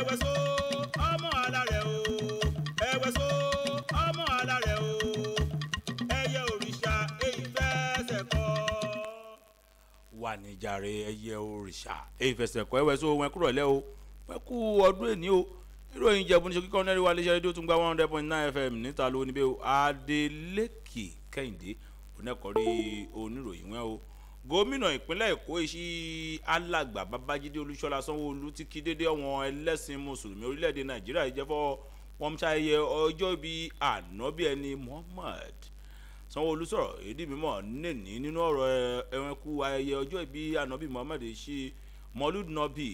Ẹ̀wẹ̀ so ọmọ alárẹ̀ o, ẹ̀wẹ̀ so ọmọ alárẹ̀ o, ẹyẹ òrìṣà èyí fẹsẹ̀ kọ́. Wà níjàre ẹyẹ òrìṣà èyí fẹsẹ̀ kọ́. Ẹ̀wẹ̀ so wọn kúrò lẹ́ o, wọn kú ọdún èní o. Ìròyìn Ìjẹ̀bú ní ṣókí kọ́nẹ́rì wa léṣe rédíò tún gba 100.9 FM níta ló níbẹ̀ o. Adeleke Kẹ́hìndé onẹ́kọ̀rí oníròyìn wọn o. Gómìnà ìpínlẹ̀ Èkó iṣi alàgbà Babájídé Olúṣọlá Sanwó-Olú ti kí dédé àwọn ẹlẹ́sìn mùsùlùmí orílẹ̀-èdè Nàìjíríà ìjẹ́fọ́ wọn ń ṣayẹyẹ ọjọ́ ìbí ànábì ẹni Muhammad. Sanwó-Olú sọ̀rọ̀ èdè mímọ́ nẹ́ni nínú ọ̀rọ̀ ẹ̀wọ̀nkú ayẹyẹ ọjọ́ ìbí ànábì Muhammad ṣe Mọ́lúd Nọ́bì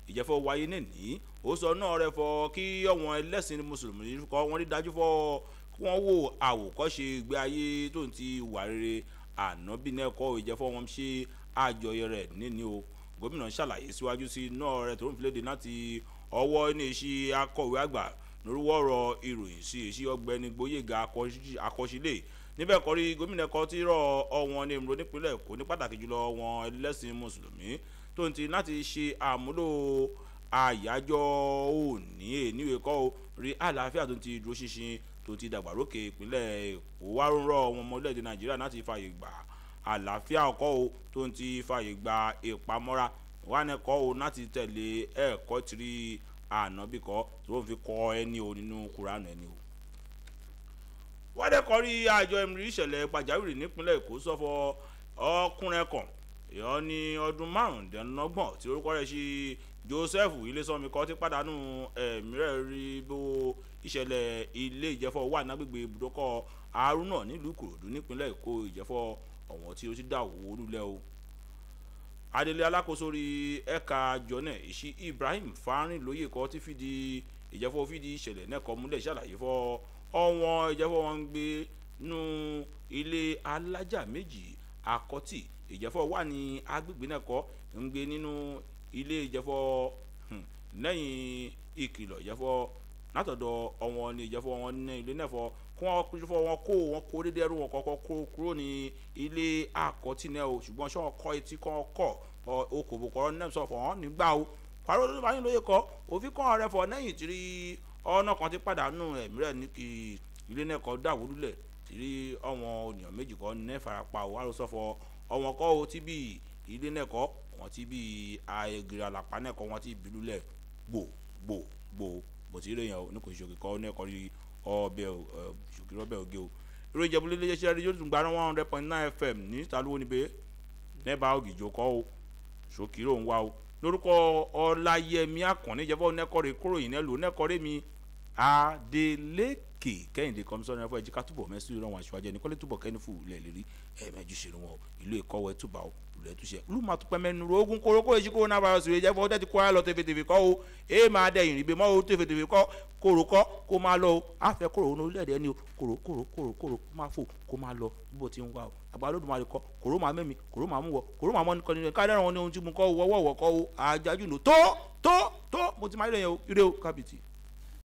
ìjẹ́fọ́ wáyé nẹ́ni. Ó sọ náà rẹ̀ fọ kí àwọn ẹlẹ́sìn mùsùlùmí kọ́ wọ́n rí dájú fọ́ kí wọ́n wo àwòkọ́ṣe ìgbé ayé tó ń ti wà rere ànábì náà kọ́ ìjẹ́fọ́ wọn ṣe àjọyọ̀ rẹ̀ níní o. Gómìnà ṣàlàyé síwájú sí náà rẹ̀ tó ń filéde láti ọwọ́ ní iṣẹ́ akọ̀wé àgbà lórúkọ ọ̀rọ̀ ìròyìn sí iṣẹ́ ọ̀gbẹ́ni Gbóyèga Akọ́ṣílẹ̀. Níbẹ̀ kọ́ rí gómìnà kan tí rọ̀ ọ̀wọ́n ní ìmúlò nípínlẹ̀ Èkó ní pàtàkì jùlọ wọn ẹlẹ́sìn mùsùlùmí tó ń ti láti ṣe àmúlò àyájọ́ òní èníwèé kọ́ o rí àlàáfíà tó ń ti dúró ṣinṣin tó ti dàgbàrókè ìpínlẹ̀ Èkó. Wá ń rọ̀ wọn ọmọ orílẹ̀-èdè Nàìjíríà láti fààyè gbà àlàáfíà ọkọ̀ o tó ń ti fààyè gba ìpamọ́ra wà ní kọ́ o láti tẹ̀lé ẹ̀kọ́ tìrí ànábì kọ́ tó ń fi kọ́ ẹni o nínú Kúránù ẹni o. Wọ́n dẹ̀ kọ́ rí àjọ ìmìrí ìṣẹ̀lẹ̀ pàjáwìrì nípínlẹ̀ Èkó sọ́fọ́ ọkùnrin kan ìyọ́ ní ọdún 25 tí orúkọ rẹ̀ ṣe Joseph Ilésànmí kọ́ ti pàdánù ẹ̀mí rẹ̀ rí bó ìṣẹ̀lẹ̀ ilé ìjẹ́fọ́ wà lágbègbè ibùdókọ̀ Haruna nílùú Ìkòròdú nípínlẹ̀ Èkó ìjẹ́fọ́ ọ̀wọ́n tí ó ti dà wó lulẹ̀ o. Adelé alákòóso rí ẹ̀ka jọ́nẹ̀ ìṣí Ibrahim Farinlóye kọ́ ti fìdí ìjẹ́fọ́ fìdí ìṣẹ̀lẹ̀ náà kọ́ múlẹ̀ ṣàlàyé fọ́ ọ̀wọ́n ìjẹ́fọ́ wọn ń gbé nú ilé alájà méjì àkọ́tì ìjẹ́fọ́ wà ní agbègbè náà kọ́ ń gbé nínú ilé ìjẹ́fọ́ lẹ́yìn ìkìlọ̀ ìjẹ́fọ́ látọ̀dọ̀ ọ̀wọ́n ní ìjẹ́fọ́ wọn ní ilé náà fọ́ kí wọ́n fọ́ wọn kó wọn kó dédé ẹrú wọn kọ́kọ́ kó kúrò ní ilé àkọ́tì náà o. Ṣùgbọ́n ṣọ́ kọ́ etí kọ́ kọ́ okòbò kọ́ náà sọ fọ́ wọn nígbà o. Pàrọ̀ ló bá yín lóye kọ́ òfin kọ́ rẹ fọ́ lẹ́yìn tí ọ̀nà kan ti pàdánù ẹ̀mí rẹ̀ ní kí ilé náà kọ́ dàwó lulẹ̀ tí ọ̀wọ́n ènìyàn méjì kọ́ ní farapa o. Wá ló sọ fọ́ ọ̀wọ́n kọ́ o tí bí ilé náà kọ́ wọ́n ti bí ayẹgìrì àlàpà náà kọ́ wọ́n ti bí lulẹ̀ gbò gbò gbò bò tí ìròyìn ò ní kò ṣòkè kọ́ ní ẹ̀kọ́ rí ọbẹ̀ ṣòkè rọ́bẹ̀ òge o. Ìròyìn Ìjẹ̀bú lé iléeṣẹ́ rédíò tún gba 100.9 FM ní Tàlúwò níbẹ̀ nẹ́bà ògìjọ kọ́ o ṣòkè rò ń wá o. Lórúkọ Ọláyẹmí Àkànní ìjẹ́fọ́ nẹ́kọ́rẹ́ kúròyìn náà lò nẹ́kọ́rẹ́ mi Adeleke Kẹ́hìndé kọmísọ́nà ẹ̀fọ́ ẹ̀jíká túbọ̀ mẹ́sì ìrọ̀wọ̀n aṣíwájú ẹni kọ́lé túbọ̀ kẹ́ni fún ilẹ̀ lérí ẹ̀ẹ̀mẹ́jú ṣe wọn ìlú ìkọ́wẹ́ túbà ó ìlú ẹ̀túnṣe ìlú máa tún pẹ́mẹ́nu ogun kórókó èsì coronavirus rẹ̀ jẹ́fọ́ tẹ́tí kó lọ tẹfẹtẹfẹ kọ́ o èé máa dẹ̀yìn ríbe mọ́ o tẹfẹtẹfẹ kọ́ kóró kọ́ kó máa lọ o àfẹ́ kóró ní orílẹ̀-èdè ẹni o kóró kóró kóró kóró kó máa fò kó máa lọ bó ti ń wá o àgbà Olódùmarè kọ́ kóró máa mẹ́mi kóró máa mú wọ kóró máa mọ́ ní kọ́ni ká dẹ́rùn wọn ní ohun tí mo kọ́ wọ́wọ́ kọ́ o àjájú nù tó tó tó mo ti máa rí ẹ̀yẹ o ire o kábìtì.